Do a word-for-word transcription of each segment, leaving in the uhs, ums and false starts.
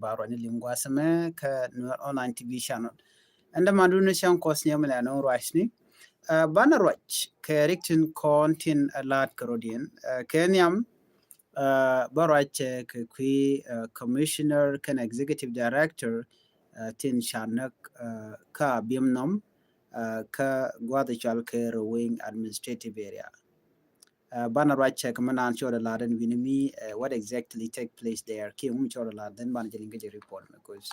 ba ruacni liŋ gua̱a̱th ɛmɛ kä Nuer Online T V channel. Ɛn dämandun ni cäŋ Kuɔth ni ɛmɛ lɛ nööŋ ruacni. Banɛ ruac kɛ riɛk tin kɔn tin ɛ la̱t kɛ rɔ̱diɛn kɛ nhiam. Bä ruac kɛ kui̱ commissioner kɛnɛ executive director tin ca näk kä Abiemnɔm kä gua̱th cɔal kɛ Ruweng administrative area. Banɛ ruac cɛ kɛ mi naan cɔɔdɛ la̱t ɛn wi̱ni mi what exactly take place there kiɛ ŋu mi cɔɔdɛ la̱t then banɛ jɛ liŋ kä jɛ report mi, 'cause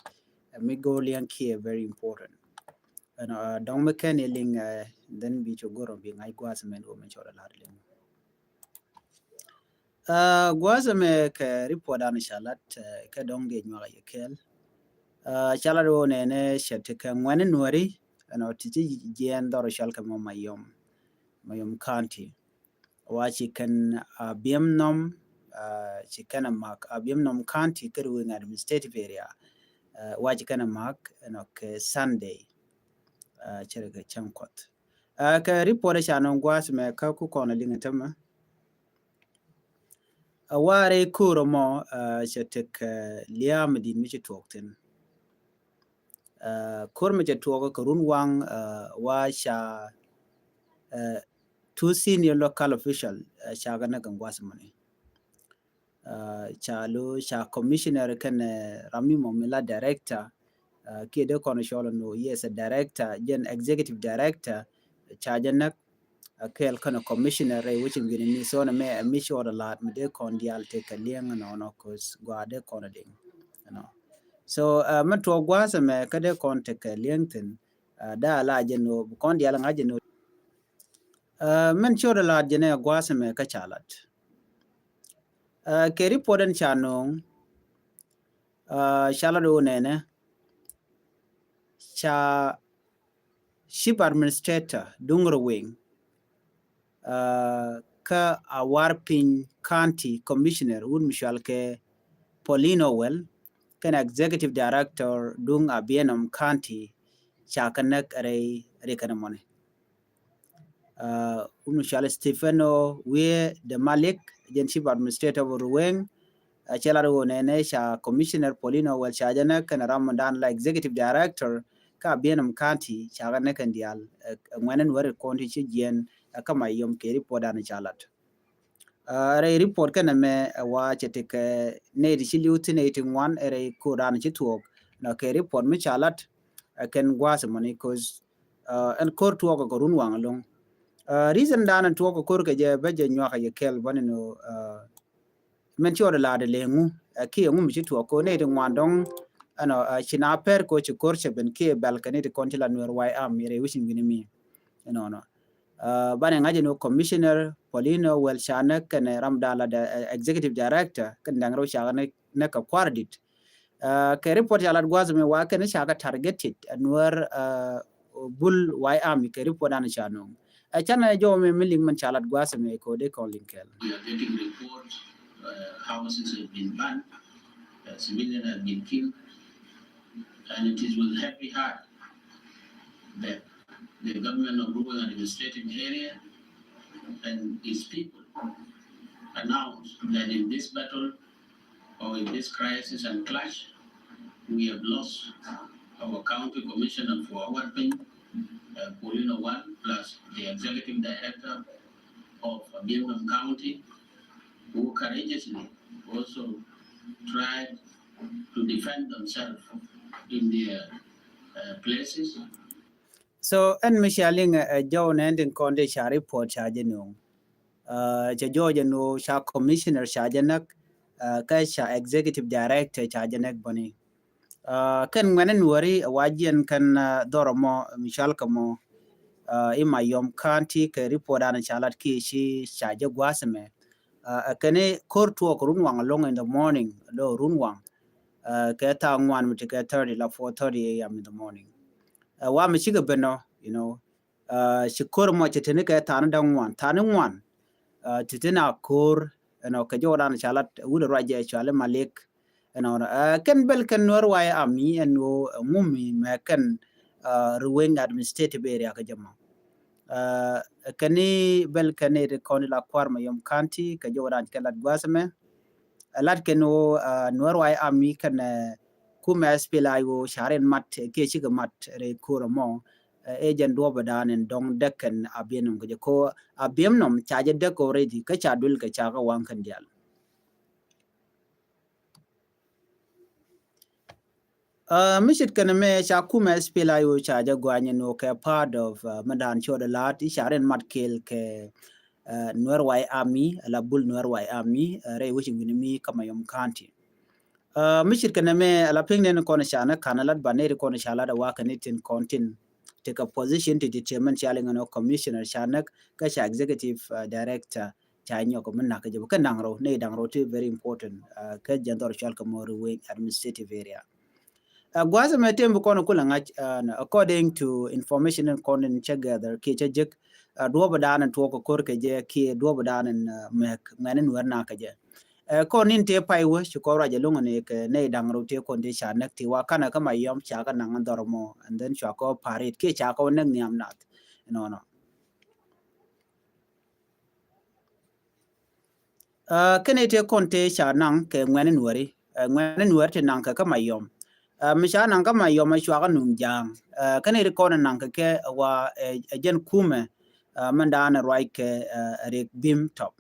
mi go̱o̱r liɛŋ kiɛ very important. Ɛn dɔ̱ŋ mi kɛn iɛ liŋ then bi cɔ go̱r ɔ bi ŋa̱c gua̱a̱th mɛn wä mi cɔɔdɛ la̱t liŋ. Gua̱a̱th ɛmɛ kɛ report dan ca lat kɛ dɔ̱ŋ diɛ nyuak a yɛ kɛɛl. Ca lat wä nɛnɛ cɛ ti kɛ ŋuɛni Nuɛri ɛn ɔ ti ci jiɛɛn dhɔr cɔal kɛ mɔ Mayom, Mayom County. Wa ci kɛn Abiemnɔm, ci kɛn a mak Abiemnɔm County kɛ Ruweng administrative area. Wa ci kɛn a mak ɛn ɔ kɛ Sunday. Cɛ rɛ kɛ cäŋ Kuɔth. Kɛ report ca nɔŋ gua̱a̱th mɛ kä ku kɔn a liŋ tämɛ. A warɛ ko̱r mɔ cɛ tek liam dit mi ci tuɔk thin. Ko̱r mi cɛ tuɔk kɛ run waŋ wa ca two senior local official ca kɛ näk kɛ gua̱a̱th mɔni. Ca lo ca commissioner kɛnɛ ram mi mɔ mi la director kiɛ dee kɔn cɔl no yes a director jɛn executive director ca jɛ näk. A kɛɛl kɛnɛ commissioner rɛy wecin wi̱ni ni so nɛ mɛ a mi cɔɔdɛ la̱t mi dee kɔn diaal tekɛ liɛŋ nɔnɔ 'cause gua dee kɔn a diŋ. So mɛ tuɔk gua̱a̱th ɛmɛ kä dee kɔn tekɛ liɛŋ thin. Daa la jɛ no bi kɔn diaal ŋa̱c jɛ no. Mɛn cɔɔdɛ la̱t jɛ nɛ gua̱a̱th ɛmɛ kä ca lat. Kɛ report ɛn ca no̱o̱ŋ ca lat wä nɛnɛ ca chief administrator duŋ Ruweng kä a war piny county commissioner wut mi cual kɛ Paulino Wel kɛn executive director duŋ Abiemnɔm County ca kɛ näk rɛy rikɛn mɔni. Wut mi cual Stefano Wiɛ de Malik jɛn chief administrator of Ruweng. Cɛ lat wä nɛnɛ ca commissioner Paulino Wel ca jɛ näk kɛn ram dan la executive director kä Abiemnɔm County ca kɛ näk kɛn diaal. Ŋuɛn ɛn wä ri kɔn ti ci jiɛn kä Mayom kɛ report dan ca lat. Rɛy report kɛn ɛmɛ wa cɛ ti kɛ nɛy ti ci li̱w thin nɛy ti ŋuan rɛy ko̱r dan ci tuɔɔk nɔ kɛ report mi ca lat. Kɛn gua̱a̱th mɔni 'cause ɛn ko̱r tuɔɔk kɛ run waŋ loŋ. Reason dan ɛn tuɔɔk kɛ ko̱r kɛ jɛ bä jɛ nyuak kɛ jɛ kɛl bä ni no. Mɛn ci ɔdɛ la̱t ɛ lɛ ŋu kiɛ ŋu mi ci tuɔɔk ko̱r nɛy ti ŋuan dɔŋ. Ɛnɔ ci na pɛr ko̱r ci ko̱r cɛ ben kiɛ bɛl kɛ nɛy ti kɔn ci la Nuer White Army rɛy wecin wi̱ni mi. Ɛnɔnɔ banɛ ŋa̱c ɛn wä commissioner Paulino Wel ca näk kɛnɛ ram dan la executive director kɛn da̱ŋ rɛw ca näk kɛ kuar dit. Kɛ report ca lat gua̱a̱th mi wa kɛn ca kɛ targeted ɛ Nuer bul White Army kɛ report dan ca no̱o̱ŋ. Ɛ canɛ jɔw mi mi liŋ mɛn ca lat gua̱a̱th mi kɛ wä dee kɔn liŋ kɛl. We are getting report, uh, houses have been burned, uh, civilians have been killed, and it is with heavy heart that the government of Ruweng Administrative Area and its people announce that in this battle or in this crisis and clash, we have lost our county commissioner for Awarpin, uh, Paulino Wel, plus the executive director of Abiemnɔm County, who courageously also tried to defend themselves in their, uh, places. So ɛn mi cia liŋ ɛ jɔw nɛ ɛn tin kɔn ti ca report ca jɛ no̱o̱ŋ. Cɛ jɔw jɛ no̱o̱ŋ ca commissioner ca jɛ näk kä ca executive director ca jɛ näk bäni. Kɛn ŋuɛn ɛn wääri ɛ wa jiɛn kɛn dhɔr ɛmɔ mi cɔal kɛ mɔ i̱ Mayom County kɛ report an ca lat kiɛ ci ca jɛ gua̱a̱th ɛmɛ. Ɛ kɛn i̱ ko̱r tuɔɔk run waŋ ɛlɔ̱ŋ in the morning, lɔ run waŋ kɛ thaa ŋuan mi ti kɛ thirty la four thirty A M in the morning. Ɛ wa mi cikɛ ben ɔ, you know, ci ko̱r mɔ cɛ teni kɛ thaani da̱ŋ ŋuan, thaani ŋuan. Ti teni a ko̱r ɛnɔ kɛ jɔwdan ca lat wut ɛ ruac jɛ cuali Malik. Ɛnɔ kɛn bel kɛn Nuer White Army ɛn ɣöö ŋumi mɛ kɛn Ruweng administrative area kɛ jɛ mɔ. Kɛn i̱ bel kɛn i̱ ti kɔn i̱ la kuar Mayom County kɛ jɔwdan kɛ lat gua̱a̱th ɛmɛ. Lat kɛn ɣöö Nuer White Army kɛn kumɛ S P L A I O ca rin mat kiɛ cikɛ mat rɛy ko̱r ɛmɔ. Ɛ jɛn duɔ̱ɔ̱p ɛ da̱a̱n in dɔ̱ŋ däk kɛn Abiemnom kɛ jɛ ko Abiemnom ca jɛ däk already kä ca duel kɛ ca kä waŋ kɛn diaal. Mi ce̱tkɛ ni mɛ ca kumɛ S P L A I O ca jɛ guany ni kɛ part of mi da̱a̱n cɔɔd la̱a̱t i̱ ca rin mat kɛɛl kɛ Nuer White Army, ala bul Nuer White Army rɛy wecin wi̱ni mi kä Mayom County. Mi ce̱tkɛ ni mɛ ala piŋ ni kɔn ca ni kan lat ba ni kɔn ca lat a wakɛ ni tin kɔn tin tekɛ position ti determine ca liŋ ni commissioner ca näk kä ca executive director ca nyɔk mi nak kɛ jɛ bä kɛ naŋ rɔ ni daŋ rɔ ti very important. Kä jɛn dhɔr cual kɛ mɔ Ruweng administrative area. Gua̱a̱th ɛmɛ tëë bi kɔn kulɛ ŋa̱c according to information in kɔn in cä gather kiɛ cä jek duɔ̱ɔ̱p dan in tuɔɔk kɛ ko̱r kɛ jɛ kiɛ duɔ̱ɔ̱p dan in mɛk ŋuɛ̈ni Nuäär na kɛ jɛ. Kɔn in tëë pay wä ci kɔn ruac ɛlɔ̱ŋ ni kɛ nɛy da̱ŋ rɛw tëë kɔn tëë ca näk ti wa kanɛ kä Mayom ca kɛ naŋ dhɔr mɔ and then cua kɛ parit kiɛ ca kɛ näk nhiam nath. Nɔnɔ. Kɛnɛ tëë kɔn tëë ca naŋ kɛ ŋuɛ̈ni Nuääri, ŋuɛ̈ni Nuääri ti naŋ kɛ kä Mayom. Mi ca naŋ kä Mayom a cuakä num ja̱a̱ŋ. Kɛnɛ ti kɔn naŋ kɛ kɛ wa ɛ jɛn kumɛ mɛn da̱a̱n ruac kɛ Riek Bim Top.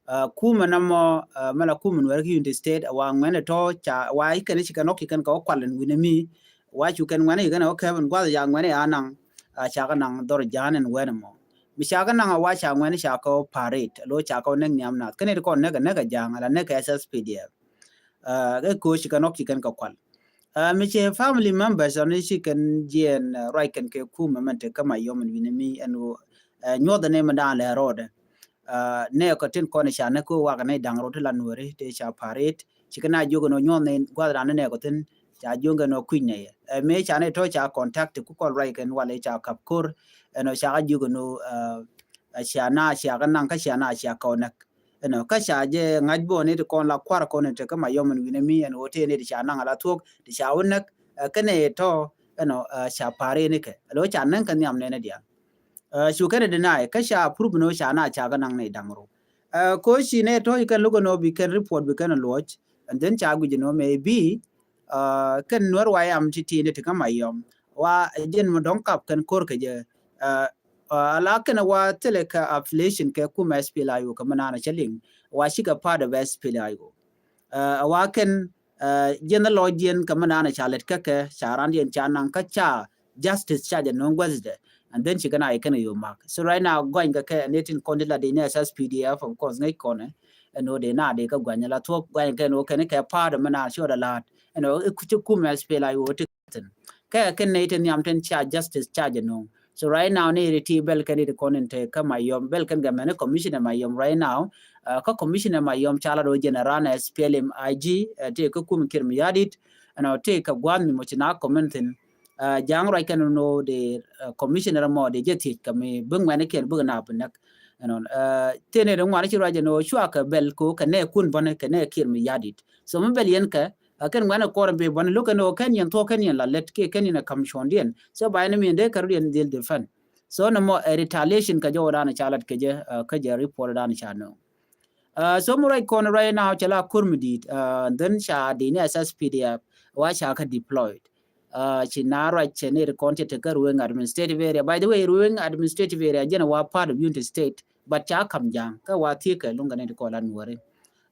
Kumɛ na mɔ mɛ la kumɛ Nuääri kä Unity State a wa ŋuɛ̈ni tɔ ca wa ikɛn ci kɛn ɔk ci kɛn kɛ wä kual in wi̱nɛ mi wa cu kɛn ŋuɛ̈ni ci kɛn ɛ wä kɛp in gua̱th ca ŋuɛ̈ni a naŋ. Ca kɛ naŋ dhɔr ja̱a̱n in wɛn mɔ mi ca kɛ naŋ a wa ca ŋuɛ̈ni ca kɛ wä parit lo ca kɛ wä näk nhiam nath kɛnɛ ti kɔn näk näk a ja̱a̱ŋ ala näk kɛ S S P D F. Kɛ ko̱ ci kɛn ɔk ci kɛn kɛ kual. Mi cɛ family members ɔn ci kɛn jiɛn ruac kɛn kɛ kumɛ mɛn te kä Mayom in wi̱nɛ mi ɛn nyuɔth ni mi da̱a̱n lɛ rɔɔdɛ. Nɛ kɔ tin kɔn ca näk kɛ wak ni da̱ŋ rɛw ti la Nuääri ti ca parit ci kɛn a jiök ɛn nyuɔth ni gua̱th da̱a̱n ni nɛ kɔ tin ca jiök ɛn kui̱ny nɛ yɛ. Mi ca ni tɔ ca contact ku kɔn ruac kɛn wal ca kap ko̱r ɛn ca jiök ɛn cia na cia kɛ naŋ kä cia na cia kɛ wä näk. Ɛnɔ kä ca jɛ ŋa̱c bä ni ti kɔn la kua̱r kɔn ti kä Mayom in wi̱nɛ mi ɛn ɣöö ti ni ti ca naŋ ala thuɔ̱k ti ca wä näk. Kɛnɛ tɔ ɛnɔ ca pa̱a̱r ni kɛ ɛlɔ ca näŋ kɛ nhiam nɛnɛ diaal. Cu kɛnɛ deny kä ca proof ni ca na ca kɛ naŋ ni da̱ŋ rɛw. Ko ci nɛ tɔ ci kɛn lo̱k ɛnɔ bi kɛn report bi kɛn luɔc and then ca guic ɛnɔ maybe kɛn Nuäär wa yam ti ti ni ti kä Mayom wa jɛn mi dɔ̱ŋ kap kɛn ko̱r kɛ jɛ. Ala kɛn wa thilɛ kɛ affiliation kɛ kumɛ S P L A I O kɛ mi naan cä liŋ wa cikɛ part of S P L A I O. Wa kɛn jɛn lɔ jiɛn kɛ mi naan ca lɛt kä kɛ ca ran diɛn ca naŋ kä ca justice ca jɛ no̱o̱ŋ gua̱thdɛ. And then cikɛ na ikɛn yo mak so right now gɔny kɛ kɛ ni tin kɔn di la di ni S S P D F of course ŋäc kɔnɛ. Ɛn wä di na di kä guany la thuɔk guany kɛn wä kɛn kɛ part of mi naan ci wä da laat ɛn wä ci kumɛ S P L A I O ti thin. Kɛ kɛn nɛy ti nhiam tin ca justice ca jɛ no̱o̱ŋ. So right now ni ri ti bɛl kɛn ri ti kɔn in te kä Mayom bɛl kɛn gɛ mɛn commissioner Mayom right now. Kä commissioner Mayom ca la do general S P L M I G ti kä kum Kiir Mayardit. Ɛn ɔ ti kä gua̱n mi mo ci na comment thin. Ja̱a̱ŋ ruac kɛn no di commissioner mɔ di jɛ thiec kɛ mi bi ŋuɛn kɛn bi na bi näk. Ɛn ɔ ti ni ri ŋuan ci ruac ɛn ɔ cua kɛ bɛl ko kɛ nɛ kun bɔn kɛ nɛ Kiir Mayardit. So mi bɛl yɛn kɛ kɛn ŋuɛn kɔr bi bɔn lo̱k kɛn ɔ kɛn yɛn thuɔk kɛn yɛn la lɛt kiɛ kɛn yɛn ɛ kam cuɔ̱ndiɛn. So ba yɛn mi yɛn dee kɛ rut yɛn dhil defend. So nɛ mɔ ɛ retaliation kɛ jɛ wä dan ca lat kɛ jɛ kä jɛ report dan ca nööŋ. So mi ruac kɔn right now cɛ la ko̱r mi di̱i̱t then ca di ni S S P D F wa ca kä deployed. Ci na ruac cɛ ni ri kɔn cɛ te kä Ruweng administrative area. By the way, Ruweng administrative area jɛn wa part of Unity State. But ca kam ja̱a̱ŋ kä wa thiek kɛ luŋ kɛ ni ti kɔn la Nuääri.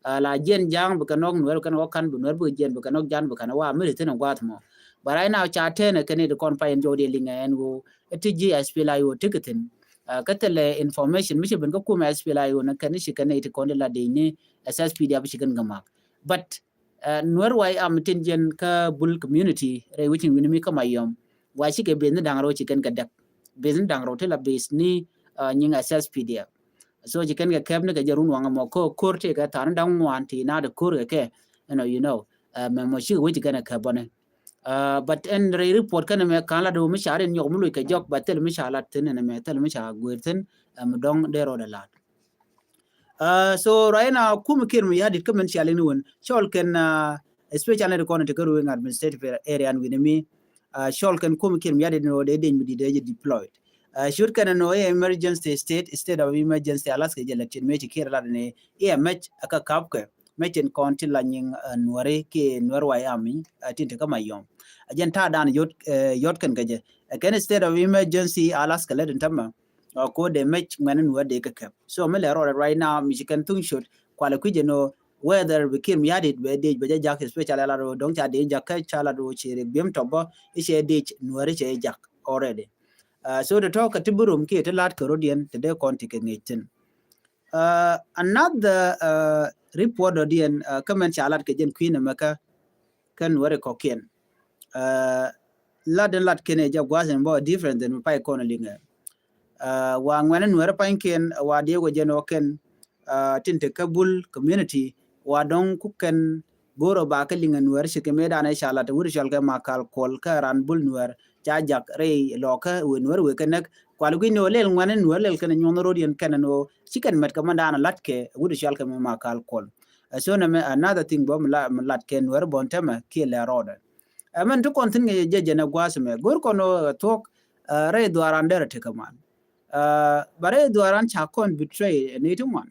La jiɛn ja̱a̱ŋ bi kɛ nɔk Nuäär kɛn wä kan bi Nuäär bi jiɛn bi kɛ nɔk ja̱a̱ŋ bi kɛn wa mi ri thin gua̱a̱th mɔ. But right now ca tɛn kɛ ni ti kɔn pa yɛn jɔw di liŋ ɛn wo ti ji̱ S P L A I O ti kɛ thin. Kä thilɛ information mi ci ben kä kumɛ S P L A I O ni kɛn ci kɛn ni ti kɔn di la di ni S S P D F ci kɛn gɛ mak. But Nuäär wa yam tin jiɛn kä bul community rɛy wecin wi̱ni mi kä Mayom. Wa cikɛ beth ni da̱ŋ rɛw ci kɛn kɛ däk. Beth ni da̱ŋ rɛw ti la beth ni nyiŋ S S P D F. So ci kɛn kɛ kɛp ni kɛ jɛ run waŋ mɔ ko ko̱r ti kɛ tha̱a̱n da̱ŋ ŋuan ti na de ko̱r kɛ kɛ. Ɛnɔ you know mɛ mɔ cikɛ wec ci kɛn kɛ kɛp bɔni. But ɛn rɛy report kɛn mɛ ka̱n la de mi ca rin nyɔk mi loc kɛ jɔk but thil mi ca lat thin ɛn mɛ thil mi ca guer thin. Ɛm dɔŋ de rɔɔdɛ lat. So right now kum Kiir Mayardit kä mɛn cial in wun cɔl kɛn especially ni kɔn ti kä Ruweng administrative area an wi̱ni mi cɔl kɛn kum Kiir Mayardit ni wun dee deny mi di dee jɛ deployed. Cut kɛn ni wun emergency state, state of emergency alas kɛ jɛ lɛ tin mi ci Kiir lat ni iɛ mɛc aka kap kɛ. mɛ tin kɔn tin la nyiŋ, eh, Nuɛri kiɛ Nuɛr White Army, eh, tin te kä Mayom. A jɛn ta̱a̱ dan yot, eh, yot kɛn kɛ jɛ. Eh, kɛn state of emergency Alaska lɛ din tämɛ. Uh, ko de mec ŋuɛn in wä de kɛ kɛp. So mi lɛ rɔɔdɛ right now mi ci kɛn thuŋ shot kualɛ kui̱ jɛ no whether bi Kiir Mayardit bɛ dec bɛ jɛ jak, especially ala do dɔŋ ca de jak kä ca ala do ci ri biɛm tɔbɔ i̱ cɛ dec Nuɛri cɛ jak already. Uh, so de tɔ̱ kɛ ti bi rom kiɛ ti la̱t kɛ rot yɛn ti dee kɔn ti kɛ ŋi̱i̱c thin. Uh, another, uh, report dɔ diɛn, uh, kä mɛn ca lat kɛ jɛn kui̱n ɛmɛ kä kä Nuɛri kɔkiɛn. Uh, lat in lat kɛn ɛ jɛ gua̱th in bɔ different than mi pay kɔn liŋɛ. Uh, wa ŋuɛn in Nuɛri panykiɛn, uh, wa diɛ wä jɛn wä kɛn, uh, tin te kä Bul community, wa dɔŋ ku kɛn go̱o̱r ɔ ba kä liŋɛ Nuɛri ci kɛ mëë dan ɛ ca lat wut cɔl kɛ Makal Kuɔl kä ran Bul Nuɛr ca jak rɛy lɔkä wëë Nuɛri wëë kɛ näk. Kual gui̱n ni ɔ lɛl ŋuɛn in Nuɛri lɛl kɛn nyuɔn rot yɛn kɛn ni ɔ ci kɛn mɛt kɛ mɛn dan lat kɛ wut cɔl kɛ mɛ Makal Kuɔl. Ɛ so nɛ mɛ another thing bɔ mi la, mi lat kɛ Nuɛri bɔn tämɛ kiɛ lɛ rɔɔdɛ. Ɛ mɛn ti kɔn thin ŋɛ jɛ jɛ nɛ gua̱a̱th mɛ go̱o̱r kɔn ɔ thuɔk, ɛ, rɛy dhuaaran derɛ tekɛ mal. Ɛ, ba rɛy dhuaaran ca kɔn betray ni ti ŋuan.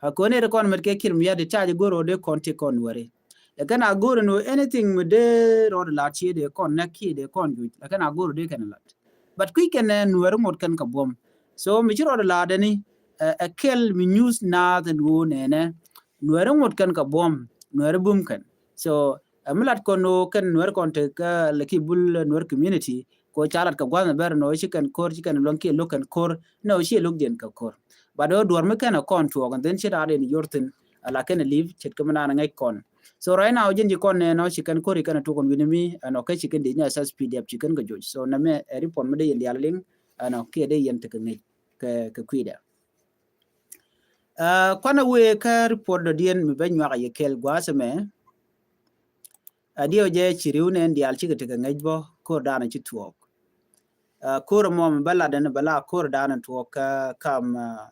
A kɔn iri kɔn mɛt kɛ Kiir Mayardit ca jɛ go̱o̱r ɔ dee kɔn ti kɔn Nuɛri. Ɛ kɛn a go̱o̱r ni ɔ anything mi dee rɔɔdɛ lat ci dee kɔn nɛk kiɛ dee kɔn juc. Ɛ kɛn a go̱o̱r ɔ dee kɛn lat. But kui̱ kɛn ɛ Nuɛri ŋot kɛn kɛ buɔ̱m. So mi ci rɔɔdɛ lat dɛni, ɛ, ɛ kɛl mi nyuth naath ɛn ɣöö nɛnɛ Nuɛri ŋot kɛn kɛ buɔ̱m, Nuɛri bum kɛn. So, ɛ mi lat kɔn ɣöö kɛn Nuɛri kɔn te kä lɛ ki Bul Nuɛri community, ko ca lat kɛ gua̱th ni bɛr ni ɣöö ci kɛn ko̱r, ci kɛn luäŋ kiɛ lo̱k kɛn ko̱r, ni ɣöö ci lo̱k diɛn kɛ ko̱r. But ɣöö duɔ̱r mi kɛn ɛ kɔn tuɔɔk, and then ci raar in yor thin, ala kɛn ɛ li̱p, ce̱tkɛ mi naan ŋäc kɔn. So right now, ji̱n ji̱ kɔn nɛn ɔ ci kɛn ko̱r i̱ kɛn ɛ tuɔk in wi̱ni mi, ɛn ɔ kɛ ci kɛn di nyɛ S S P D F ci kɛn kɛ joc. So nɛmɛ ɛ report mi dee yɛn diaal liŋ, ɛn ɔ kiɛ dee yɛn tekɛ ŋäc kɛ, kɛ kui̱dɛ. Ɛ, kuanɛ wëë kä report dɔ̱diɛn mi bä nyuak a yɛ kɛl gua̱a̱th ɛmɛ. Ɛ, diɛw jɛ ci ri̱w nɛn diaal cikɛ tekɛ ŋäc bä ko̱r daanɔ ci thuɔɔk. Ɛ, ko̱r ɛmɔ mi bä lat ɛn bä la ko̱r daanɔ thuɔɔk kä kam, ɛ,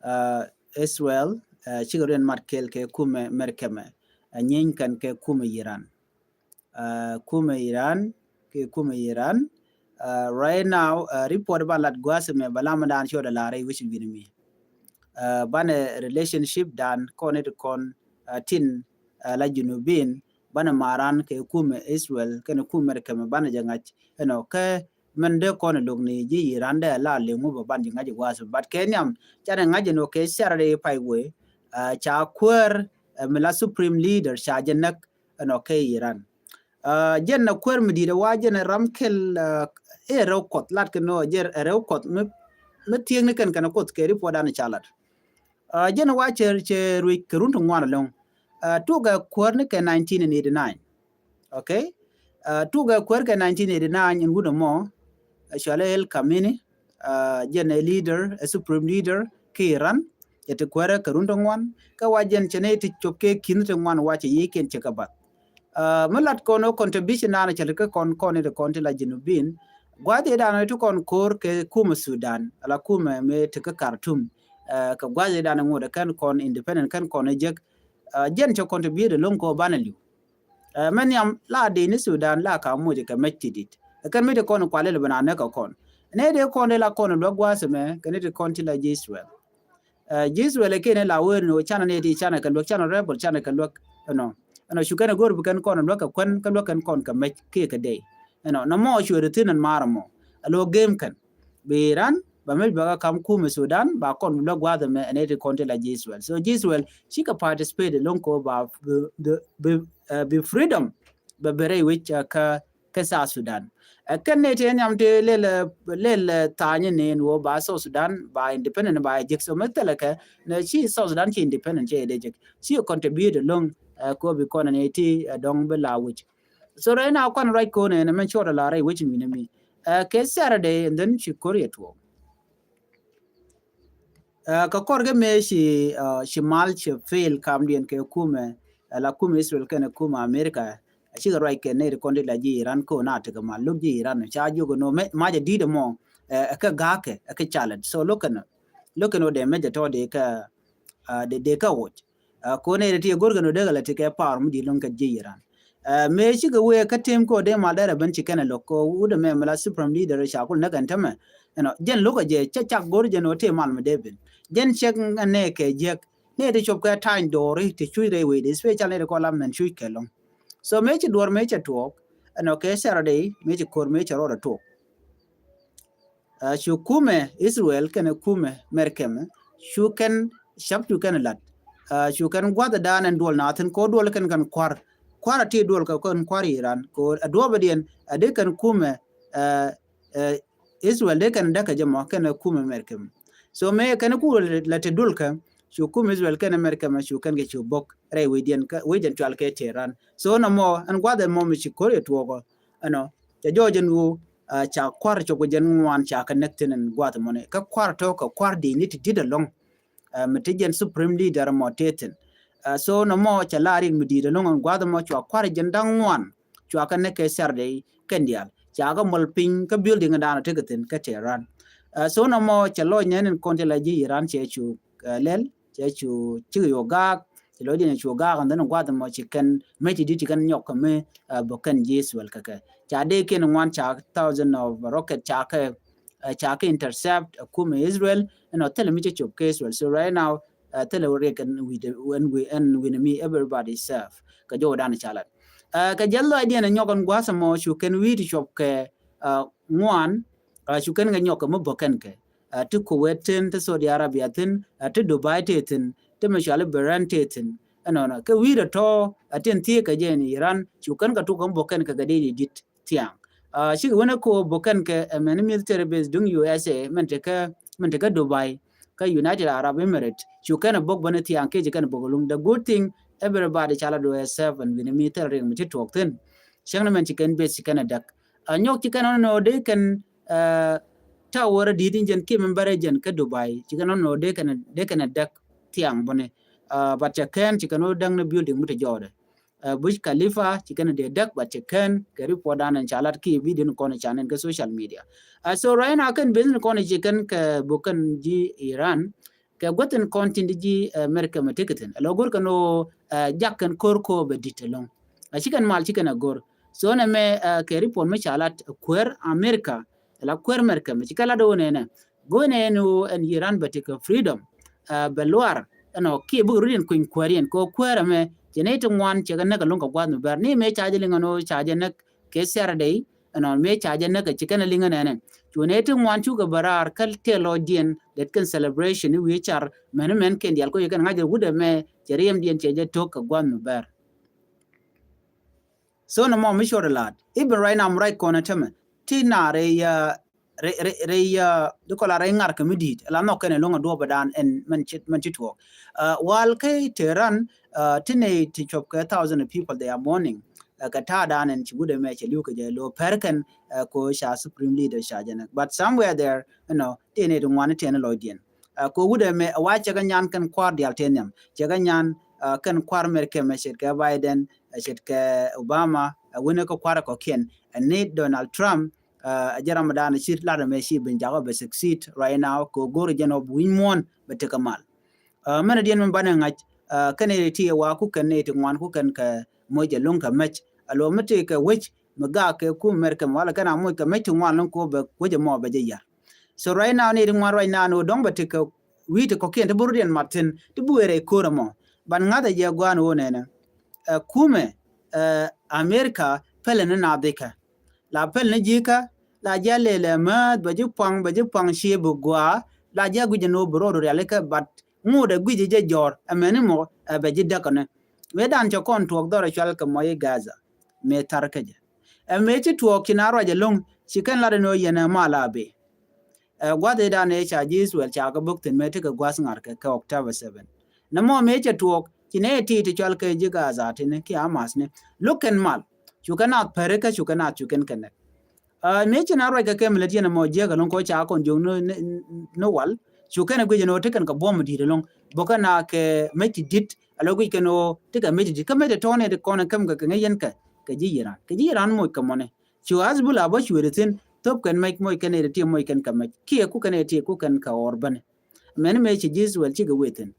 ɛ, Israel, ɛ, cikɛ riɛn mat kɛl kɛ kumɛ Mɛrkɛmɛ. Ɛ, nyieeny kɛn kɛ kumɛ Iran. Ɛ, kumɛ Iran, kɛ kumɛ Iran. Ɛ, right now, ɛ, report ba lat gua̱a̱th ɛmɛ ba lam dan ciöt ɛ lar rɛy wi̱c wi̱n mi. Ɛ, banɛ relationship dan kɔn it kɔn, ɛ, tin, ɛ, la Junubin, banɛ maran kɛ kumɛ Israel, kɛnɛ kumɛ Mɛrkɛmɛ banɛ jɛ ŋa̱c. Ɛnɔ, kɛ mɛn dee kɔn lok ni ji̱ Iran dee la liŋu bä ban ji̱ ŋa̱c gua̱a̱th. But kɛ nhiam, canɛ ŋa̱c ɛnɔ kɛ Saturday pay wee, ɛ, ca kuäär, ɛ, mi la supreme leader ca jɛ näk, ɛnɔ kɛ Iran. Ɛ, jɛn na kuäär mi di̱t ɛ wa jɛn ɛ ram kɛl, ɛ, ɛ rɛw kuɔth lat kɛ nɔ jɛn ɛ rɛw kuɔth mi, mi thiekni kɛn kɛn kuɔth kɛ report dan ca lat. Ɛ, jɛn ɛ wa cɛ, cɛ ruec kɛ run ti ŋuan ɛlɔ̱ŋ. Ɛ, tuɔk ɛ kuäär ni kɛ nineteen eighty nine. Okay? Ɛ, tuɔk ɛ kuäär kɛ nineteen eighty nine in wut ɛmɔ, ɛ, cɔal ɛ El Kamini, ɛ, jɛn ɛ leader, ɛ supreme leader kä Iran, cɛ ti kuäärɛ kɛ run ti ŋuan, kä wa jɛn cɛ nɛy ti cop kɛ ki̱n ti ŋuan wa cɛ yiëëkiɛn cɛ kɛ bath. Ɛ, mi lat kɔn ɔ contribution dan cɛ ti kä kɔn kɔn it kɔn ti la Junubin, gua̱th i̱ dan ti kɔn ko̱r kɛ kumɛ Sudan, ala kumɛ mi ti kä Khartoum, ɛ, kɛ gua̱th i̱ dan ŋot ɛ kɛn kɔn independent kɛn kɔn ɛ jek, ɛ, jɛn cɛ contribute ɛlɔ̱ŋ kɔ banɛ li̱w. Ɛ, mɛn nhiam la dee ni Sudan la ka moc kɛ mɛc ti dit. Ɛ kɛn mi ti kɔn kual ilɛ bɛ na nɛ kɛ kɔn. Nɛ dee kɔn dee la kɔn luäk gua̱a̱th ɛmɛ, kɛ ni ti kɔn ti la ji̱ Israel. Ɛ, ji̱ Israel ɛ kɛn la wee ni wee canɛ ni ti canɛ kɛ luäk, canɛ rebel, canɛ kɛ luäk, ɛnɔ. Ɛnɔ, cu kɛn ɛ go̱r bi kɛn kɔn luäk kɛ kuɛn, kɛ luäk kɛn kɔn kɛ mɛc kiɛ kɛ dee. Ɛnɔ, nɔmɔ cuɛ di thi̱n ɛn maar ɛmɔ. Ɛ lo̱ gem kɛn. Bi Iran, ba mec bɛ kä kam kumɛ Sudan, ba kɔn bi luäk gua̱a̱th ɛmɛ, ɛn ɛ ti kɔn ti la ji̱ Israel. So ji̱ Israel, cikɛ participate ɛlɔ̱ŋ kɔ ba bi, bi, bi, ɛ, bi freedom, bɛ bɛ rɛy wec, ɛ, kä, kä South Sudan. Ɛ kɛn nɛ ti nhiam ti lɛl, ɛ, lɛl, ɛ, tha̱a̱ny ni wä ba South Sudan, ba independent, ba jek. So mɛ thilɛ kɛ, nɛ ci South Sudan ci independent, ci dee jek. Ci contribute ɛlɔ̱ŋ, ɛ, kɔ bi kɔn ni ti, ɛ, dɔ̱ŋ bi la wec. So right now, kɔn ruac kɔn ɛn, mɛn cuɔt ala rɛy wec mi ni mi. Ɛ, kɛ Saturday, and then ci ko̱r yɛ tuɔɔk. Ɛ, kɛ kɔr kɛ mëë ci, ɛ, ci mal ci fail kamdiɛn kɛ kumɛ, ɛ, la kumɛ Israel kɛnɛ kumɛ America, ɛ, cikɛ ruac kɛ nɛy ti kɔn ti la ji̱ Iran kɛ na tekɛ mal, lo̱k ji̱ Iran, ca jiök ɛn ɣöö mɛ, mac ɛ di̱t ɛmɔ, ɛ, ɛ kɛ ga̱a̱kɛ, ɛ kɛ calat. So lo̱k kɛn, lo̱k kɛn ɣöö dee mec ɛ tɔ̱ dee kɛ, ɛ, dee, dee kɛ woc. Ɛ, kɔn ɛ ti go̱r kɛn ɔ dee kɛ la ti kɛ power mi di̱i̱t lo̱ŋ kɛ ji̱ Iran. Ɛ, mëë cikɛ wee kä tem kɔ dee mal dee rɛ ben ci kɛn ɛ lo̱k kɔ wut ɛmɛ mi la supreme leader ca kul näk ɛn tämɛ. Ɛnɔ, jɛn lo̱k ɛ jɛ cɛ cak go̱r jɛn ɔ tëë mal mi dee ben. Jɛn cɛk ŋɛ nɛ kɛ jiäk Ni ti cop kɛ ta̱ny do̱ri ti cuc rɛy wecdi, especially ni ti kɔn la mɛn cuc kɛ lɔŋ. So mëë ci duɔr mëë cɛ tuɔɔk, ɛnɔ kɛ Saturday mëë ci ko̱r mëë cɛ rɔɔdɛ tuɔɔk. Cu kumɛ Israel kɛnɛ kumɛ Mɛrkɛmɛ cu kɛn cap cu kɛn lat. Cu kɛn gua̱th dan ɛn duɔl na thin kɔ duɔl kɛn kɛn kua̱r, kua̱r a ti duɔl kɛ kɛn kua̱r Iran kɔ a duɔbɛ diɛn a di kɛn kumɛ Israel di kɛn däk kɛ jɛ mɔ kɛnɛ kumɛ Mɛrkɛmɛ. So mëë kɛn ku la ti duɔl kɛ cu kumɛ Israel kɛnɛ Mɛrkɛmɛ cu kɛn kɛ cu bok rɛy wec diɛn wec diɛn cual kɛ Tehran. So nɔ mɔ ɛn gua̱th ɛn mɔ mi ci ko̱r yɛ tuɔɔkɔ ɛnɔ ca jɔɔc ɛn wu ca kua̱r cɔk jɛn ŋuan ca kɛ näk thin ɛn gua̱th mɔni kä kua̱r tɔ̱ kɛ kua̱r di ni ti dit ɛlɔŋ. Mi ti jɛn supreme leader mɔ ti thin. So nɔ mɔ ca la riɛk mi dit ɛlɔŋ ɛn gua̱th mɔ cua kua̱r jɛn da̱ŋ ŋuan cua kɛ näk kɛ Saturday kɛn diaal ca kɛ mɔl piny kä building dan ɔ ti kɛ thin kä Tehran. So nɔ mɔ ca lɔc nɛn in kɔn ti la ji̱ Iran cɛ cu lɛl cɛ cu cik yo gaak. Ci lɔcdiɛn cu gaak and then guath mɔ ci kɛn mec ti dit ci kɛn nyɔk kɛ mi bä kɛn ji̱ Israel kɛ kɛ ca dee kiɛn ŋuan ca thousand of rocket ca kɛ ca kɛ intercept ɛ kumɛ Israel. Ɛnɔ thilɛ mi cɛ cop kɛ Israel. So right now thilɛ riɛk ɛn wi̱n ɛn wi̱n mi everybody safe kɛ jɔw dan ca lat. Kɛ jɛl lɔcdiɛn ɛ nyɔk ɛn guath mɔ cu kɛn wi̱i̱ ti cop kɛ ŋuan cu kɛn kɛ nyɔk kɛ mi bä kɛn kɛ ti Kuwait thin, ti Saudi Arabia thin, ti Dubai ti thin, ti mi cuali Bahrain ti thin. Ɛnɔnɔ kɛ wi̱i̱ dɔ tɔ̱ a tin thiee kɛ jɛ in Iran cu kɛn kɛ tuk kɛ bok kɛn kɛ kɛ dee di dit thiaŋ. Cikɛ wänɛ ko bok kɛn kɛ ɛmɛn military base duŋ U S A mɛn ti kɛ mɛn ti kɛ Dubai kä United Arab Emirates cu kɛn bok bäni thiaŋ kiɛ ci kɛn bok lum. The good thing everybody cala do ɛ safe and wini mi thil ring mi ti tuɔk thin. Cäŋ ni mɛn ci kɛn base ci kɛn ɛ däk. Nyɔk ci kɛn ɔnɔ dee kɛn ta wärä di̱t in jɛn kiɛ mɛn bärɛ jɛn kä Dubai ci kɛn ɔnɔ dee kɛn dee kɛn ɛ däk thiaŋ buni. But cɛ kɛn ci kɛn ɔ däk ni building mi ti jɔɔdɛ. Burj Khalifa ci kɛn dee däk but cɛ kɛn kɛ report dan in ca lat kiɛ video ni kɔn ca nɛn kä social media. So right now kɛn base ni kɔn ci kɛn kɛ buk kɛn ji̱ Iran kɛ guäthin kɔn tin di ji̱ America mɛ tekɛ thin. Ɛ lɔ go̱r kɛn ɣöö jak kɛn ko̱r ko̱ bɛ di̱t ɛlɔ̱ŋ. Ɛ ci kɛn mal ci kɛn ɛ go̱r. So nɛ mɛ kɛ report mi ca lat kuäär America ɛ la kuäär America mɛ ci kɛ lat ɣöö nɛnɛ go̱r nɛn ɣöö ɛn Iran bɛ tekɛ freedom. Bɛ luar ɛnɔ kiɛ bikɛ rut yɛn kuny kuäär yɛn kɛ ɣöö kuäär ɛmɛ cɛ nɛy ti ŋuan cɛ kɛ näk ɛlɔ̱ŋ kɛ gua̱th mi bɛr ni mɛ ca jɛ liŋ ɛn ɣöö ca jɛ näk kɛ Saturday. Ɛnɔ mëë ca jɛ näk ɛ ci kɛn ɛ liŋ ɛ nɛnɛ. Cu nɛy ti ŋuan cukɛ bɛ raar kä tëë lɔcdiɛn det kɛn celebration i̱ wi̱i̱ car mɛn i̱ mɛn kɛn diaal kä yɛ kɛn ŋa̱c ɛ wut ɛmɛ cɛ riɛmdiɛn cɛ jɛ to̱k kɛ gua̱th mi bɛr. So nɔmɔ mi cuɔt ɛ la̱t even right now mi ruac kɔn ɛ tämɛ ti naar ɛ rɛy rɛy rɛy di kɔla rɛy ŋar kɛ mi di̱i̱t la nhɔk kɛn ɛ lo̱ŋ ɛ duɔpɛ daan ɛn mɛn ci mɛn ci tuɔɔk. Wal kä Tehran ti nɛy ti cuɔp kɛ thousand of people they are mourning. Kɛ ta̱a̱ daan ɛn ci wut ɛmɛ cɛ li̱w kɛ jɛ lo̱ pɛr kɛn ko ca supreme leader ca jɛ nɛ but somewhere there you know ti nɛy ti ŋuan ti ɛn lɔcdiɛn. Ko wut ɛmɛ wa cɛ kɛ nyan kɛn kua̱r diaal ti nhiam cɛ kɛ nyan kɛn kua̱r America mɛ ce̱tkɛ Biden ce̱tkɛ Obama. Wuni kɛ kua̱r kɔkiɛn ɛn ni Donald Trump. A jɛ ram dan ci lat mɛ ci bin jakɔ bɛ succeed right now ko go̱r jɛn ɔ bi wi̱ny muɔ̱n bɛ tekɛ mal. Mɛn diɛn mi banɛ ŋa̱c kɛn iti wa ku kɛn iti ŋuan ku kɛn kɛ moc jɛ luŋ kɛ mɛc a luɔ mi ti kɛ wec mi gak kɛ ku America mi wala kɛn a moc kɛ mɛc ti ŋuan luŋ ko bɛ wec mɔ bɛ jɛ yar. So right now ni iti ŋuan right now ni wä dɔŋ bɛ ti kɛ wi̱i̱ ti kɔkiɛn ti bi rut yɛn mat thin ti bi wee rɛy ko̱r ɛmɔ. Ban ŋa̱th ɛ jɛ gua̱a̱n wä nɛnɛ ɛ kumɛ ɛ America pɛlɛ ni na dhikɛ. La pɛl ni ji̱kä la ji̱ a lelɛ määth bɛ ji̱ puaŋ bɛ ji̱ puaŋ cie bi gua̱a̱ la ji̱ a gui̱c ɛn ɣöö bi ro̱o̱du rialikä but ŋut ɛ gui̱c ɛ jɛ jɔ̱ɔ̱r ɛmɛni mɔ ɛ bɛ ji̱ däkäni. Mëë dan cɛ kɔn tuɔɔk dhɔr ɛ cual kɛ mɔc i̱ Gaza mëë thar kä jɛ. Ɛ mëë ci tuɔɔk ci na ruac ɛlɔ̱ŋ ci kɛn lat ɛn ɣöö yɛn ɛ mal a bi. Ɛ gua̱th i̱ dan ëë ca ji̱ Israel ca kɛ bök thi̱n mëë tekɛ gua̱th ŋa̱rkɛ kɛ October seven. Nɛ mɔ mëë cɛ tuɔɔk ci nɛ ɛ ti ti cual kɛ ji̱ Gaza tini kiɛ Hamas ni lo̱k kɛn mal. Cu kɛn naath päri kä cu kɛn naath cu kɛn kɛ nɛk. Mëë ci na ruac kɛ kɛ mi lät yɛn ɛmɔ jiäk ɛlɔ̱ŋ kɔ ca kɔn jiök ni wal cu kɛn ɛ guic ɛn ɣöö ti kɛn kɛ buɔ̱m di̱i̱t ɛlɔ̱ŋ bä kɛn na kɛ mec ti di̱t. Ɛlɔ guic kɛn ɣöö ti kɛ mec ti di̱t kä mec ti tɔ̱ɔ̱n ɛ ti kɔn ɛ käm kɛ kɛ ŋäc yɛn kɛ kɛ ji̱ Iran kɛ ji̱ Iran moc kɛ mɔni. Cu Hezbollah bä cuëëdi thi̱n thop kɛn mɛc moc kɛn ɛ ti moc kɛn kɛ mɛc kiɛ ku kɛn ɛ ti ku kɛn kɛ ɣɔr bäni. Mɛni mëë ci ji̱ Israel cikɛ wee thi̱n.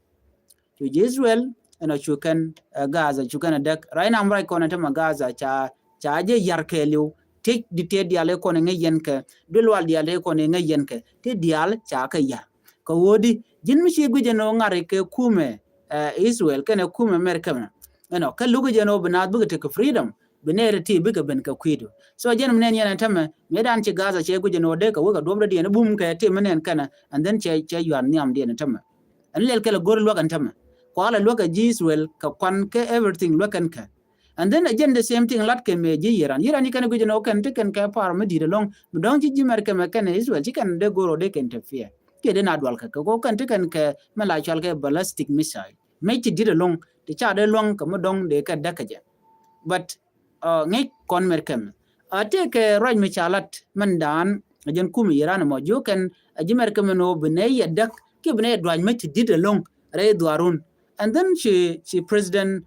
Cu ji̱ Israel ɛnɔ cu kɛn ɛ Gaza cu kɛn ɛ däk right now mi ruac kɔn ɛ tämɛ Gaza ca ca jɛ yar kɛɛliw. Ti di tëë diaal ëë kɔn ɛ ŋäc yɛn kɛ di lual diaal ëë kɔn ɛ ŋäc yɛn kɛ ti diaal ca kɛ yar. Kɛ ɣöödi ji̱n mi ci guic ɛn ɣöö ŋa̱ri kɛ kumɛ Israel kɛnɛ kumɛ America mɛ. Ɛnɔ kä luk jɛn ɔ bi naath bikɛ tekɛ freedom, bi nɛɛrɛ ti bikɛ ben kɛ kui̱du. So jɛn mi nɛn yɛn ɛn tämɛ mëë dan ci Gaza cɛ guic ɛn ɔ dee kɛ wek ɛ duɔp rɔ diɛn bum kɛ ti mi nɛn kɛnɛ, and then cɛ cɛ yuan nhiam diɛn ɛn tämɛ. Ɛn lɛl kɛlɛ go̱r luäk ɛn tämɛ, kualɛ luäk ɛ ji̱ Israel kɛ kuan kɛ everything luäk ɛn kɛ. And then again the same thing lat kɛ mɛ ji̱ Iran. Iran i̱ kɛn guic ɛn ɔ kɛn ti kɛn kɛ par mi di̱t ɛlɔ̱ŋ mi dɔ̱ŋ ci ji̱ America mɛ kɛn Israel ci kɛn dee go̱r ɔ dee kɛn interfere. Kiɛ dee na dual kɛ kɛ kɔ kɛn ti kɛn kɛ mi la cual kɛ ballistic missile. Mec ti di̱t ɛlɔ̱ŋ ti ca dee luäŋ kɛ mi dɔ̱ŋ dee kɛ däk kɛ jɛ. But ŋi̱c kɔn mɛr kɛmɛ a tëëkɛ ruac mi ca lat mɛn daan a jɛn kum Iran mɔ jiö kɛn a ji̱ mɛr kɛmɛ ni wä bi nɛ yɛ däk kiɛ bi nɛ yɛ duac mɛc ti di̱t ɛlɔ̱ŋ rɛy dhuarun. And then ci ci President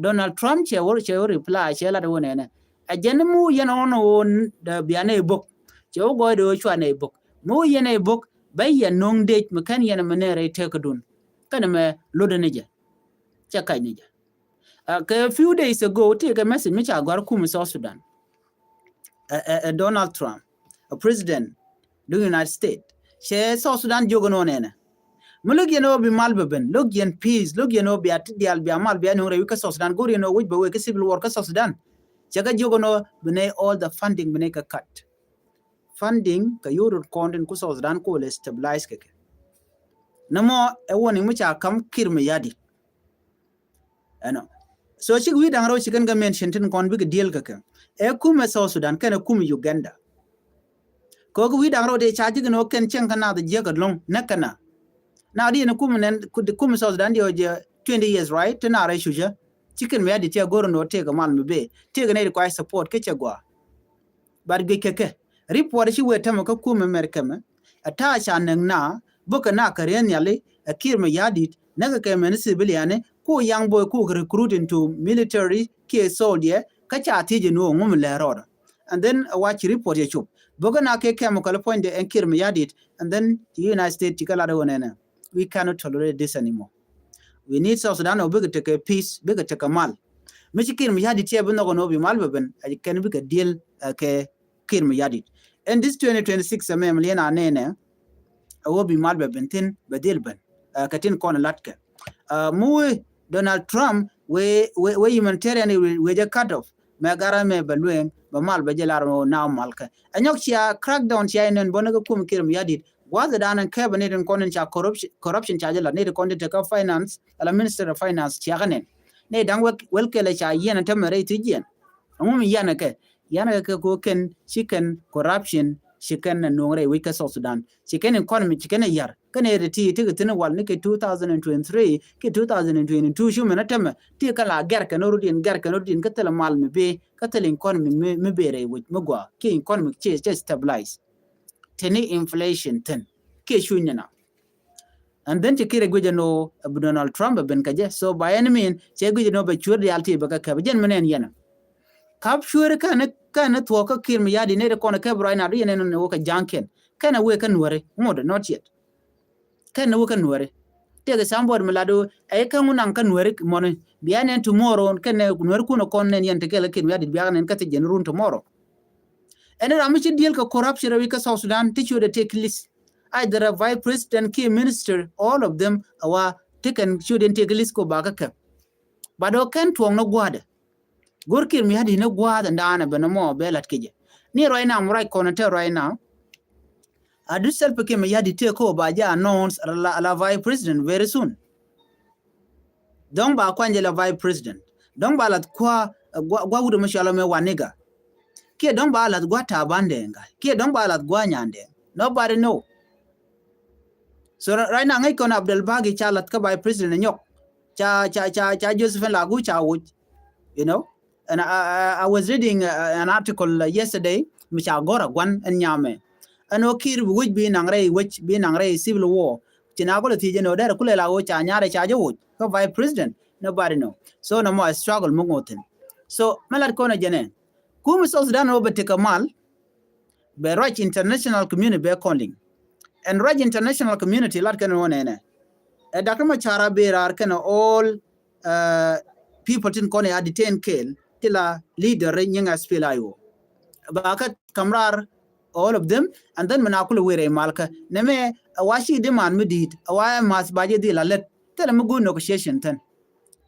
Donald Trump cɛ wä cɛ wä reply cɛ lat wä nɛnɛ a jɛn mi wä yɛn ɣɔn wä bia nɛ bok cɛ wä gɔɔy de wä cua nɛ bok mi wä yɛn ɛ bok bɛ yɛn no̱ŋ dec mi kɛn yɛn mi nɛ rɛy tëëkädun. Kɛn mɛ lotdɛ ni jɛ cɛ kac ni jɛ. Kɛ few days ago tëëkɛ message mi ca gɔ̱a̱r kum South Sudan. Ɛ Donald Trump, ɛ President duŋ United States, cɛ South Sudan jiök ɛn ɣän ɛnɛ. Mi lo̱k yɛn ɣöö bi mal bɛ ben, lo̱k yɛn peace, lo̱k yɛn ɣöö bia ti diaal bia mal bia nuŋ rɛy wi̱c kä South Sudan, go̱r yɛn ɣöö wi̱c bɛ wee kä civil war kä South Sudan. Cɛ kɛ jiök ɛn ɣöö bi nɛy all the funding bi nɛy kɛ cut. Funding kɛ yio̱w rot kɔn tin ku South Sudan ku lɛ stabilize kɛ kɛ. Nɛ mɔ ɛ warning mi ca kam Kiir Mayardit. Ɛnɔ. So cik wi̱i̱ da̱ŋ rɛw ci kɛn kɛ mention tin kɔn bikɛ deal kɛ kɛ. Ɛ kumɛ South Sudan kɛnɛ kumɛ Uganda. Kɛ ɣöö wi̱i̱ da̱ŋ rɛw tëë ca ji̱ kɛn ɣöö kɛn cieŋ kä naath jiäk ɛlɔ̱ŋ näk kɛ na. Na di ɛn kumɛ nɛn kumɛ South Sudan di ɣöö jɛ twenty years, right? Ti na rɛy cucä. Ci Kiir Mayardit ti a go̱r ɛn ɣöö tëëkɛ mal mi bee tëëkɛ nɛy require support kä cɛ gɔaa. But guic kɛ kɛ report ci wee tämɛ kä kumɛ America mɛ. A ta̱a̱ ca näk na bäkɛ na kɛ riɛn nhiali a Kiir Mayardit näkɛ kɛ mɛn civilian ku young boy ku kɛ recruit into military kiɛ soldier kä ca thiec ɛn ɣöö ŋum lɛ rɔɔdɔ. And then a wac ci report yɛ cop bäkɛ na kɛ chemical puɔ̱nydɛ ɛn Kiir Mayardit. And then ci United States ci kɛ lat ɣöö nɛnɛ, we cannot tolerate this anymore. We need South Sudan ɔ bikɛ tekɛ peace, bikɛ tekɛ mal. Mi ci Kiir Mayardit tiɛ bi nhɔk ɛn ɣöö bi mal bɛ ben, a kɛn bikɛ deal kɛ Kiir Mayardit. Ɛn this twenty twenty-six ɛmɛ mi liɛn a nɛnɛ, a ɣöö bi mal bɛ ben thin bɛ dhil ben kɛ tin kɔn latkɛ. Mi wee Donald Trump wee wee humanitarian wee jɛ cut off. Mɛ garä mɛ bɛ lueŋ bɛ mal bɛ jɛ lar mɛ wä naw mal kɛ. Ɛ nyɔk cia crackdown cia inɛn bɔnɛ kɛ kum Kiir Mayardit. Gua̱th dan ɛn kɛpɛ ni tin kɔn in ca corruption, corruption ca jɛ lat ni tin kɔn in tekä finance ala minister of finance cia kɛ nɛn. Ni da̱ŋ wek wel kɛlɛ ca yiɛn ɛn tämɛ rɛy thi jiɛn. Ɛŋu mi yiɛn ɛ kɛ? Yiɛn ɛ kɛ kɛ ko kɛn ci kɛn corruption ci kɛn ɛ nuɔ̱ŋ rɛy wec kä South Sudan. Ci kɛn economy ci kɛn ɛ yar. Kɛn ɛ rɛ ti ti kɛ thin wal ni kɛ two thousand and twenty-three kɛ two thousand and twenty-two cu mɛn ɛ tämɛ ti kɛ la gɛr kɛn ɛ rut in gɛr kɛn ɛ rut in kä thilɛ mal mi bee kä thilɛ economy mi bee rɛy wec mi gɔaa kiɛ economy ci ci stabilize. Te ni inflation thin kiɛ cuny ni na. And then ci Kiir ɛ guic ɛn ɣöö bi Donald Trump ɛ ben kɛ jɛ. So by any mean cɛ guic ɛn ɣöö bɛ cuer diaal ti bɛ kɛ kɛp jɛn mi nɛn yɛn. Kap cuer kɛn kɛn thuɔ̱k kä Kiir Mayardit ni ti kɔn kɛp right now di yɛn ɛn ɣöö kɛ ja̱ŋkiɛn kɛn ɛ wee kä nuäri ŋot not yet. Kɛn ɛ wee kä nuäri. Tëëkɛ sambɔt mi lat ɣöö ɛ kä ŋun naŋ kä nuäri mɔni bia nɛn tomorrow kɛn ɛ nuäri kun ɛ kɔn nɛn yɛn ti kɛl kä Kiir Mayardit bia nɛn kä thi jɛn run tomorrow. Ɛn ram mi ci deal kɛ corruption rɛwi kä South Sudan ti ciötdɛ take list. Either a vice president kiɛ minister, all of them, awa ti kɛn ciötdɛ take list ko ba kä kɛ. But ɔ kɛn tuɔŋ ni gua̱a̱dɛ. Go̱r Kiir Mayardit ni gua̱a̱dɛ ndaanɛ bɛ ni mɔ bɛ lat kɛ jɛ. Ni right now, right kɔn tɛ right now. A du Salva Kiir Mayardit tëë ko ba jɛ announce ala vice president very soon. Dɔ̱ŋ ba kuany jɛ la vice president. Dɔ̱ŋ ba lath kua gua wut mi cɔl mɛ Waniga. Kiɛ dɔ̱ŋ ba lath gua Taban Deng. Kiɛ dɔ̱ŋ ba lath gua Nyandeng. Nobody know. So right now ŋäc kɔn Abdel Bagi ca lath kä vice president nyɔk. Ca ca ca ca Josephine Lagu ca wuc. You know. And I, I, I was reading uh, an article uh, yesterday mi ca gɔr a guan ɛn nyamɛ. Ɛn ɔ Kiir bi wec bi naŋ rɛy wec bi naŋ rɛy civil war. Ci na kulɛ thiec ɛn ɔ dɛr kulɛ la wec ca nyarɛ ca jɛ wuc kä vice president. Nobody know. So nɔmɔ a struggle mi ŋothin. So mɛ lat kɔn a jɛnɛ. Kumi South Sudan ɔ bɛ tekɛ mal. Bɛ ruac international community bɛ kɔn liŋ. Ɛn ruac international community lat kɛn ɔ nɛnɛ. Ɛ Doctor Machar a bɛ raar kɛn all uh, people tin kɔn ya detain kɛɛl ti la leader ri nyiŋ SPLA-IO. Ba kä kam raar all of them and then mi na kulɛ wëë rɛy malkä nɛmɛ a wa ci di man mi di̱i̱t a wa math ba jɛ dhil a lät. Thilɛ mi go̱o̱r negotiation thin.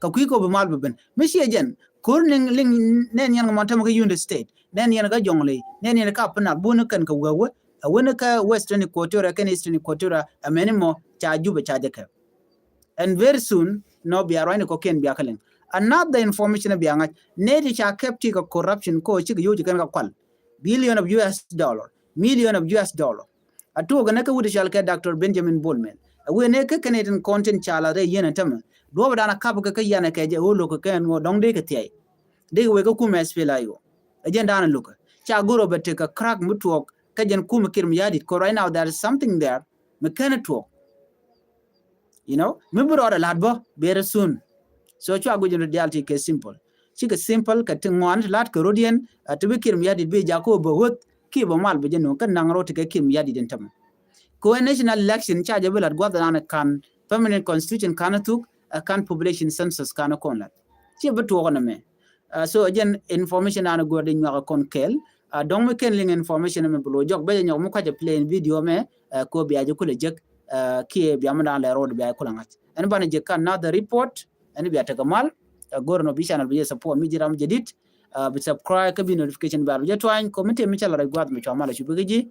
Kɛ kui̱ kɔ bi mal bi ben mi ciɛ jɛn ko̱r niŋ liŋ. Nɛn yɛn kɛ Mɔn Tɛmɛ kä Unity State, nɛn yɛn kä Jɔŋley, nɛn yɛn kä Upper Nile, buni kɛn kɛ wee wee. Ɛ wen kä Western Equatoria kɛn Eastern Equatoria, ɛ mɛni mɔ ca Jubɛ ca jɛ kɛ. And very soon nɔ bia ruacni kɔkiɛn bia kä liŋ. Another information bia ŋa̱c nɛy ti ca kɛp ti kɛ corruption kɔ cikɛ yo̱c kɛn kä kual billion of U S dollar, million of U S dollar. A tuɔk kɛ nɛ kä wut cɔal kɛ Doctor Benjamin Bol Mel. A wee nɛ kä kɛn itin kɔntin ca la rɛy yɛn ɛn tämɛ. Duɔp dan a kap kɛ kä yan kɛ jɛ ɣöö lo̱k kɛ kɛn ŋuɔ dɔŋ dee kɛ thiɛy. Dee kɛ wee kä kumɛ S P L A I O. Ɛ jɛn dan a lo̱k kɛ ca go̱r ɔ bɛ tekɛ crack mi tuɔk kä jɛn kumɛ Kiir Mayardit, 'cause right now there is something there mi kɛn tuɔk. You know, mi bi rɔɔdɛ la̱t bä very soon. So cua guic in reality kɛ simple. Cikɛ simple kɛ ti ŋuan ti la̱t kɛ rot yɛn, a ti bi Kiir Mayardit bi jakä bɛ wuth ki bɛ mal bɛ jɛ nuŋ kä naŋ rot ti kɛ Kiir Mayardit in tämɛ. Kɛ wee national election ca jɛ bi la̱t gua̱th dan kan permanent constitution kan thuk, a kan population census kan kɔn la̱t. Ci bi tuɔk nɛ mɛ. Uh, so again, information an go̱r di nyuak kɔn kɛl. Uh, dɔŋ mi kɛn liŋ information mi bi lo jɔk bɛ jɛ nyɔk mi kuacɛ play in video mɛ, uh, ko bia jɛ kulɛ jek, uh, kiɛ bia mi dan lɛ road bia kulɛ ŋa̱c. Ɛn banɛ jɛ kan another report, ɛn bia tekɛ mal, uh, go̱r nɔ bi channel bi jɛ support mi jiram jadid, uh, bi subscribe kä bi notification bell bi jɛ twany, ko mi tëë mi cɛ la rɛy gua̱th mi cua mal a cu bi kä ji̱,